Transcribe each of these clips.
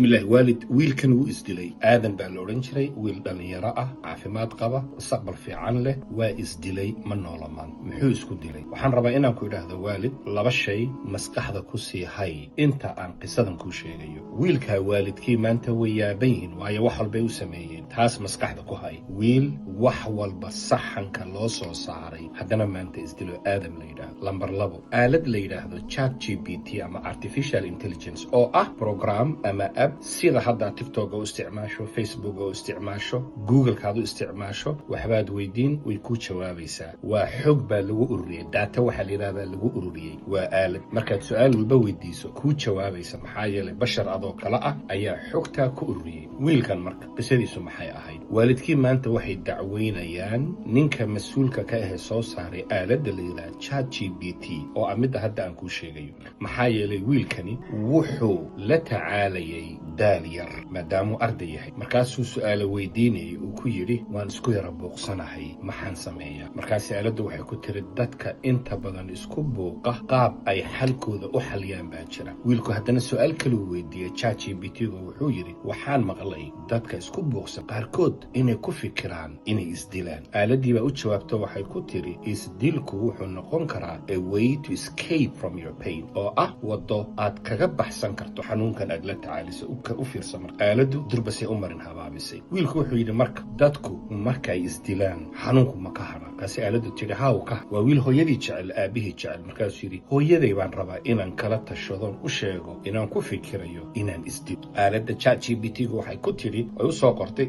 Bismillahi. Waalid, wiilkan wuu isdilay. Aadan baa la odhan jiray, wiil dhallinyaro ah, caafimaad qaba, mustaqbal fiican leh. Waa isdilay, ma noolamaan. Muxuu isku dilay? Waxaan rabaa inaan ku idhaahdo, waalid, laba shay maskaxda ku sii hay inta aan qisadan kuu sheegayo. Wiilkaa waalidkii maanta way yaaban yihiin, waayo wax walbay u sameeyeen. Taas maskaxda ku hay. Wiil wax walba saxanka loo soo saaray, haddana maanta isdilo, Aadam la yidhaahdo. Lambar 2, aalad la yidhaahdo Chat GPT ama artificial intelligence, oo ah program ama app sida hadda TikTok u isticmaasho, Facebook u isticmaasho, Google-ka aad u isticmaasho. Waxbaad weydiin, way kuu jawaabaysaa. Waa xog baa lagu ururiyey, data waxaa la yidhahdaa lagu ururiyey. Waa aalad markaad su-aal walba weydiiso kuu jawaabaysa, maxaa yeelay bashar adoo kale ah ayaa xogtaa ku ururiyey. Wiilkan marka qisadiisu maxay ahayd? Waalidkii maanta waxay dacweynayaan ninka mas-uulka ka ahe soo saaray aaladda la yidhaha Chat GPT, oo ah midda hadda aan kuu sheegayo. Maxaa yeelay wiilkani wuxuu la tacaalayay daal yar, maadaamuu arday yahay. Markaasuu su-aalo weydiinayay, uu ku yidhi: "Waan isku yara buuqsanahay, maxaan sameeyaa?" Markaasi aaladdu waxay ku tiri: "Dadka inta badan isku buuqa qaab ay xalkooda u xaliyaan baa jira." Wiilku haddana su-aal kaluu weydiiyey Chat GPT-gu. Wuxuu yidhi: "Waxaan maqlay dadka isku buuqsan qaarkood inay ku fikiraan inay isdilaan." Aaladii baa u jawaabto, waxay ku tiri: "Isdilku wuxuu noqon karaa a way to escape from your pain," oo ah waddo aad kaga baxsan karto xanuunkan aad la tacaaliso. U fiirsa marka, aaladdu durbasay u marin habaabisay. Wiilku wuxuu yidhi: "Marka dadku marka ay isdilaan, xanuunku ma ka hadha?" Markaasi aaladdu tidhi: "Haw ka." Waa wiil hooyadii jecel, aabihii jecel. Markaasuu yidhi: "Hooyaday baan rabaa inaan kala tashadoon u sheego inaan ku fikirayo inaan isdilo." Aaladda Chat GPT-gu waxay ku tidhi, ay u soo qortay: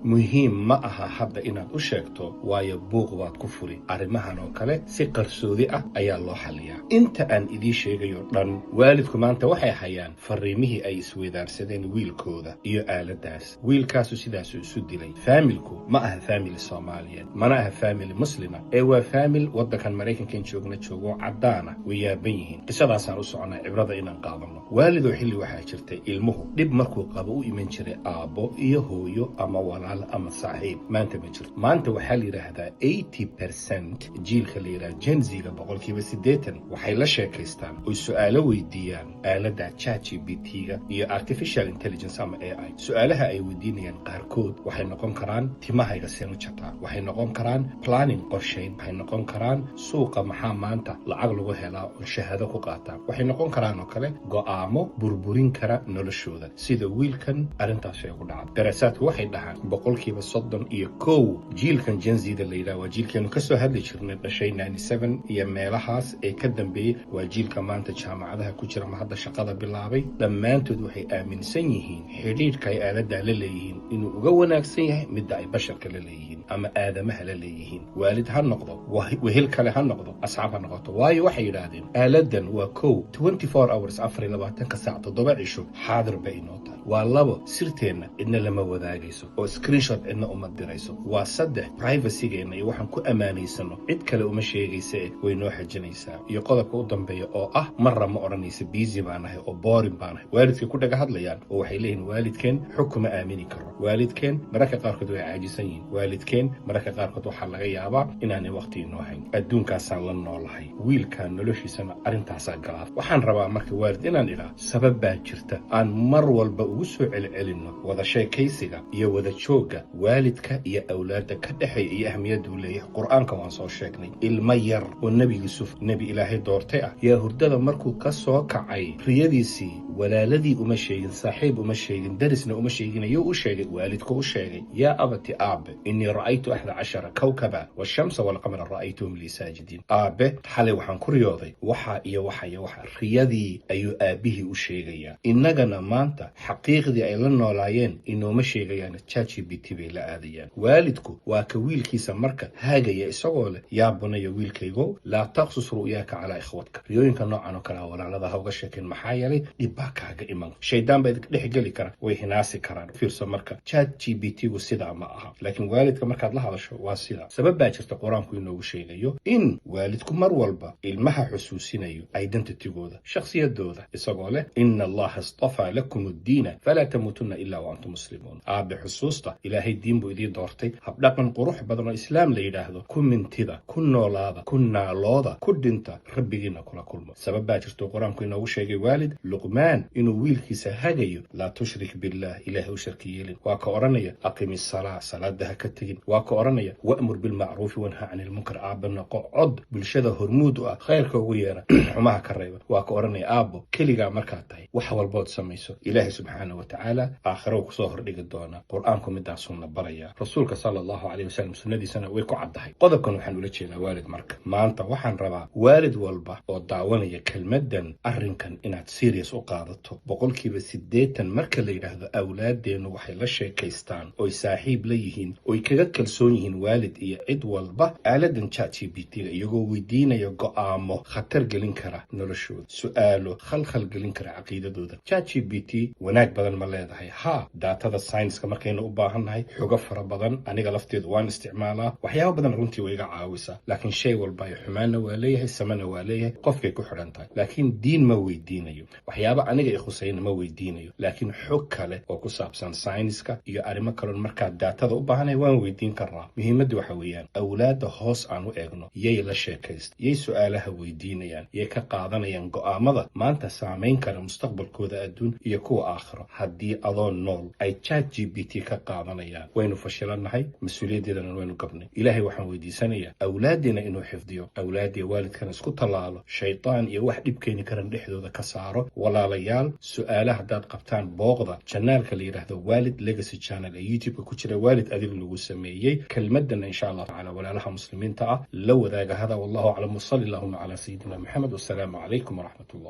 "Muhiim ma aha hadda inaad u sheegto, waayo buuq baad ku furi. Arrimahan oo kale si qarsoodi ah ayaa loo xaliyaa." Inta aan idiin sheegayo dhan, waalidku maanta waxay hayaan fariimihii ay isweydaarsadeen wiilkooda iyo aaladaas. Wiilkaasu sidaasuu isu dilay. Faamilku ma aha faamili Soomaaliyeed, mana aha faamili Muslima, ee waa faamil waddankan Maraykankan joogna joogo, caddaana. Way yaaban yihiin. Qisadaasaan u soconaa, cibrada inaan qaadano. Waalidoo, xilli waxaa jirtay ilmuhu dhib markuu qabo u iman jiray aabbo iyo hooyo ama walaal ama saaxiib. Maanta ma jirto. Maanta waxaa la yidhaahdaa 80%, jiilka la yidhaha Gen Z-ga, 80% waxay la sheekaystaan oy su-aalo weydiiyaan aaladda Chat GPT-ga iyo artificial intelligence ama AI. Su-aalaha ay weydiinayaan qaarkood waxay noqon karaan: "Timahayga seen u jartaa?" Waxay noqon karaan planning, qorshayn. Waxay noqon karaan: "Suuqa maxaa maanta lacag lagu helaa oo shahaado ku qaataa?" Waxay noqon karaan oo kale go'aamo burburin kara noloshooda, sida wiilkan arrintaas ay ku dhacda. Daraasaadku waxay dhahaan 31% jiilkan Gen Z-da la yidhaha, waa jiilkeenu kasoo hadli jirnay, dhashay 97 iyo meelahaas ee ka dambeeyey, waa jiilka maanta jaamacadaha ku jira ama hadda shaqada bilaabay. Dhammaantood waxay aaminsan yihiin xidhiidhka ay aaladdaa la leeyihiin inuu uga wanaagsan yahay midda ay basharka la leeyihiin ama aadamaha la leeyihiin, waalid ha noqdo, wehel kale ha noqdo, asxaab ha noqoto. Waayo waxay yidhaahdeen aaladan waa kow, 24 hours, 24-ka saac, 7 cisho xaadir bay inoo tahay. Waa labo, sirteenna cidna lama wadaagayso oo screenshot cidna uma dirayso. Waa saddex, privacygeenna iyo waxaan ku ammaanaysano cid kale uma sheegaysa, e way noo xajinaysaa. Iyo qodobka u dambeeya oo ah marra ma odhanaysa "busy baan ahay" oo "boring baan ahay". Waalidkay ku dhaga hadlayaan oo waxay leeyihiin: "Waalidkeen xog kuma aamini karo. Waalidkeen mararka qaarkood way caajisan yihiin. Waalidkeen mararka qaarkood waxaa laga yaabaa inaanay waqti inoo hayn. Adduunkaasaan la noolahay." Wiilkan noloshiisana arrintaasaa galaaf. Waxaan rabaa marka, waalid, inaan idhaa: sabab baa jirta aan mar walba ugu soo celcelinno wada sheekaysiga iyo wada joogga waalidka iyo awlaadda ka dhexeeya iyo ahmiyadduu leeyahay. Qur-aanka waan soo sheegnay, ilmo yar oo Nebi Yuusuf, nebi Ilaahay doortay ah, yaa hurdada markuu ka soo kacay riyadiisii walaaladii uma sheegin, saaxiib uma sheegin, darisna uma sheegin. Ayuu u sheegay? Waalidku u sheegay: "Yaa abati, aabe, innii ra'aytu 11 kawkaba washamsa walqamara ra'aytuhum lii saajidiin." Aabe, xalay waxaan ku riyooday waxa iyo waxa iyo waxa. Riyadii ayuu aabbihii u sheegayaa. Innagana maanta xaqiiqdii ay la noolaayeen inooma sheegayaan, ChatGPT bay la aadayaan. Waalidku waa ka wiilkiisa marka haagaya, isagoo leh: "Yaa bunaya, wiilkaygow, laa taqsus ru'yaaka calaa ikhwatka." Riyooyinka noocan oo kale walaalada ha uga sheekeen, maxaa yeelay dhib baa kaaga iman, shaydaan baa idinka dhex geli kara, way hinaasi karaan. Fiirso marka, Chat GPT-gu sidaa ma aha, laakiin waalidka markaad la hadasho waa sidaa. Sabab baa jirta Qur-aanku inoogu sheegayo in waalidku mar walba ilmaha xusuusinayo identitygooda, shakhsiyadooda, isagoo leh: "Ina Allaha istafaa lakum addiina falaa tamuutunna ilaa wa antum muslimuun." Aabe, xusuus. Xusuusta, Ilaahay diin buu idiin doortay, habdhaqan qurux badan oo Islaam la yidhaahdo. Ku mintida, ku noolaada, ku naalooda, ku dhinta, Rabbigiina kula kulmo. Sabab baa jirto Qur-aanku inoogu sheegay, waalid, Luqmaan inuu wiilkiisa hagayo: "Laa tushrik billah", Ilaahay u sharki yeelin. Waa ka odhanaya: "Aqimi salaa", salaada ha ka tegin. Waa ka odhanaya: "Wa'mur bilmacruufi wanha cani lmunkar". Aabba, noqo cod bulshada hormuud u ah, khayrka ugu yeera, xumaha ka reeba. Waa ka odhanaya: "Aabbo, keligaa markaad tahay, wax walbood samayso, Ilaahay subxaana wa tacaala aakhiro kusoo hordhigi doonaa." Qur-aanku midaasuu na baraya, Rasuulka sala Allahu caleyh wasalam sunnadiisana way ku caddahay. Qodobkan waxaan ula jeedaa, waalid, marka maanta waxaan rabaa waalid walba oo daawanaya kelmaddan arrinkan inaad serious u qaadato. 80% marka la yidhaahdo, awlaadeennu waxay la sheekaystaan oy saaxiib la yihiin oy kaga kalsoon yihiin waalid iyo cid walba aaladan ChatGPT-ga, iyagoo weydiinaya go'aamo khatar gelin kara noloshooda, su-aalo khalkhal gelin kara caqiidadooda. ChatGPT wanaag badan ma leedahay? Haa, data-da science-ka markaynu u baahannahay, xogo fara badan, aniga lafteedu waan isticmaalaa. Waxyaaba badan runtii way iga caawisaa, laakiin shay walba ay xumaanna waa leeyahay, samana waa leeyahay, qofkay ku xidhan tahay. Laakiin diin ma weydiinayo, waxyaaba aniga i khusayna ma weydiinayo, laakiin xog kale oo ku saabsan sayniska iyo arrimo kaloon markaa data-da u baahanay waan weydiin karnaa. Muhiimadda waxa weeyaan, awlaadda hoos aan u eegno: yay la sheekaysta, yay su-aalaha weydiinayaan, yay ka qaadanayaan go'aamada maanta saamayn kara mustaqbalkooda adduun iyo kuwa aakhiro? Haddii adoo nool ay ChatGPT ka qaadanayaan, waynu fashilannahay, mas-uuliyaddeedana waynu gabnay. Ilaahay waxaan weydiisanayaa awlaaddeena inuu xifdiyo, awlaaddiya waalidkana isku tallaalo, shaytaan iyo wax dhib keeni karan dhexdooda ka saaro. Walaalayaal, su-aala haddaad qabtaan, booqda channel-ka la yidhaahdo Waalid Legacy Channel ee YouTube-ka ku jira, waalid adiga lagu sameeyey. Kelmadana insha Allah tacaala walaalaha Muslimiinta ah la wadaaga. Hada wallahu aclam, wasali allahuma calaa sayidina Maxamed, wasalaamu calaykum waraxmat ullah.